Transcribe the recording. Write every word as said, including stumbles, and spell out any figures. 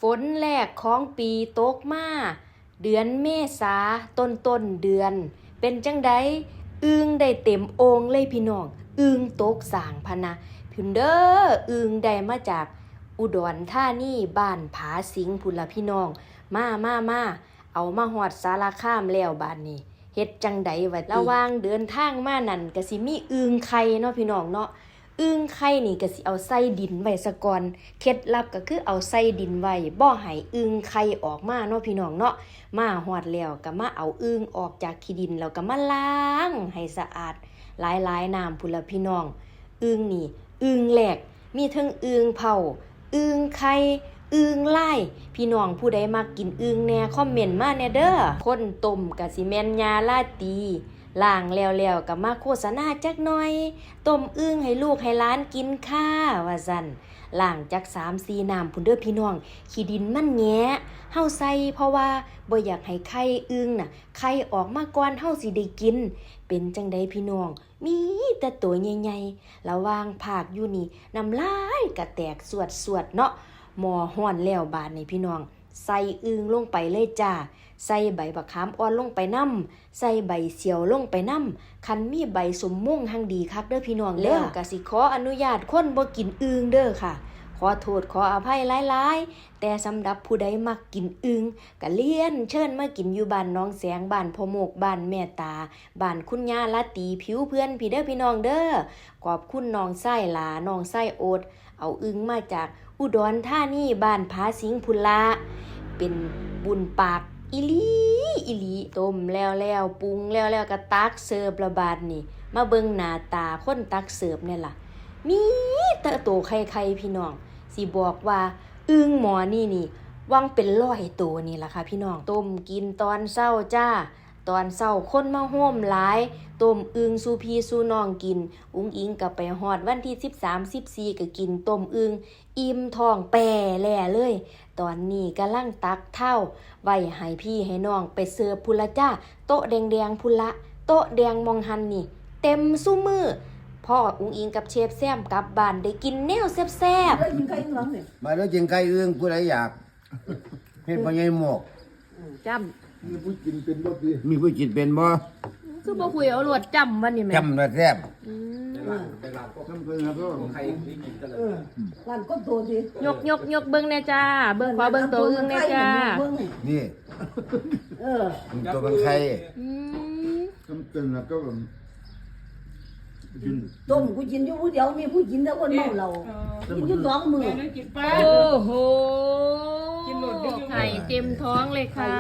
ฝนแรกของปีตกมา เดือนเมษา ต้นต้นเดือน เป็นจั่งใด อึ่งได้เต็มโอ่งเลยพี่น้อง อึ่งตกสร้างพะนะ พุ้นเด้อ อึ่งได้มาจากอุดรธานี บ้านผาสิงพุ้นล่ะพี่น้อง มามามา เอามาฮอดสารคามแล้วบาดนี้ เฮ็ดจั่งใดวะติ ระหว่างเดินทางมานั่นก็สิมีอึ่งไข่เนาะพี่น้องเนาะ อึ่งไข่นี่ก็สิเอาใส่ดินไว้ซะก่อน เคล็ดลับก็คือเอาใส่ดินไว้ บ่ให้อึ่งไข่ออกมาเนาะพี่น้องเนาะ มาฮอดแล้วก็มาเอาอึ่งออกจากขี้ดิน แล้วก็มาล้างให้สะอาด หลายๆ น้ำพุ้นล่ะพี่น้อง อึ่งนี่ อึ่งแรก มีทั้งอึ่งเผา อึ่งไข่ อึ่งลาย พี่น้องผู้ใดมักกินอึ่งแหน่ คอมเมนต์มาแหน่เด้อ คนต้มก็สิแม่นย่าลาตรี ล้างแล้วแล้วก็มาโฆษณาจักหน่อย ต้มอึ่งให้ลูกให้หลานกินค่ะ ว่าซั่น ล้างจักสามสี่น้ำพุ้นเด้อพี่น้อง ขี้ดินมันแหงะ เฮาใส่เพราะว่าบ่อยากให้ไข่อึ่งน่ะ ไข่ออกมาก่อนเฮาสิได้กิน เป็นจั่งใดพี่น้อง มีแต่โตใหญ่ๆ ระหว่างพากอยู่นี่ น้ำลายก็แตกสวดๆ เนาะ หม้อฮ้อนแล้วบาดนี้พี่น้อง ใส่อึ่งลงไปเลยจ้า ใส่ใบบักขามอ่อนลงไปนำ ใส่ใบเสียวลงไปนำ คันมีใบส้มม่วงหั่งดีคักเด้อพี่น้องเด้อ แล้วก็สิขออนุญาตคนบ่กินอึ่งเด้อค่ะ ขอโทษขออภัยหลายๆ แต่สำหรับผู้ใดมักกินอึ่ง ก็เรียนเชิญมากินอยู่บ้านหนองแสง บ้านพ่อโมก บ้านแม่ตา บ้านคุณย่าลาตรี ผิวเพื่อนพี้เด้อพี่น้องเด้อ ขอบคุณน้องชายหลา น้องชายโอด เอาอึ่งมาจากอุดรธานี บ้านผาสิงพุ้นละ เป็นบุญปากอีหลีอีหลี ต้มแล้วแล้ว ปรุงแล้วแล้วก็ตักเสิร์ฟละบาดนี่ มาเบิ่งหน้าตาคนตักเสิร์ฟแหน่ล่ะ มีแต่โตไข่ๆ พี่น้อง สิบอกว่าอึ่งหม้อนี่นี่ หว่างเป็นร้อยโตนี่ล่ะค่ะพี่น้อง ต้มกินตอนเช้าจ้า ตอนเช้าคนมาโฮมหลาย ต้มอึ่งสู่พี่สู่น้องกิน อุ๋งอิ๋งก็ไปฮอดวันที่สิบสาม สิบสี่ ก็กินต้มอึ่ง อิ่มท้องแป้แล่เลย ตอนนี้กำลังตักเท้าไว้ให้พี่ให้น้องไปเสิร์ฟพุ้นละจ้า โต๊ะแดงๆ พุ้นละ โต๊ะแดงหม่องหั่นนี่ เต็มซุมื้อ พ่ออุ๋งอิ๋งกับเชฟแซมกลับบ้านได้กินแนวแซ่บๆ เอ้ยกินไข่เหลืองเนี่ย มาแล้วกินไข่อึ่งผู้ใดอยากเฮ็ดพ่อใหญ่หมวก จ้ มีผู้กินเป็นบ่ดี มีผู้กินเป็นบ่ ำคือบ่คุยเอาโลดจ้ำวันนี้แหม่ จำมาแซ่บ อืม ในร้านในร้านก็ จำเป็นแล้วก็ ไข่นี่กินกันเล เอย อร้านก็โตสิ ยกยกยกเบิ่งแน่จ้า เบิ่งขอเบิ่งตัวอึ่งแน่จ้า เบิ่ง นี่ เออ มันตัวมันไข่ อืม จำเป็นแล้วก็กิน ต้มกูกินอยู่ผู้เดียวมีผู้กินแต่คนเมาเหล้ากินอยู่สองมื้อ โอ้โห กินโลดเด้อ ไข่เต็มท้องเลยค่ะ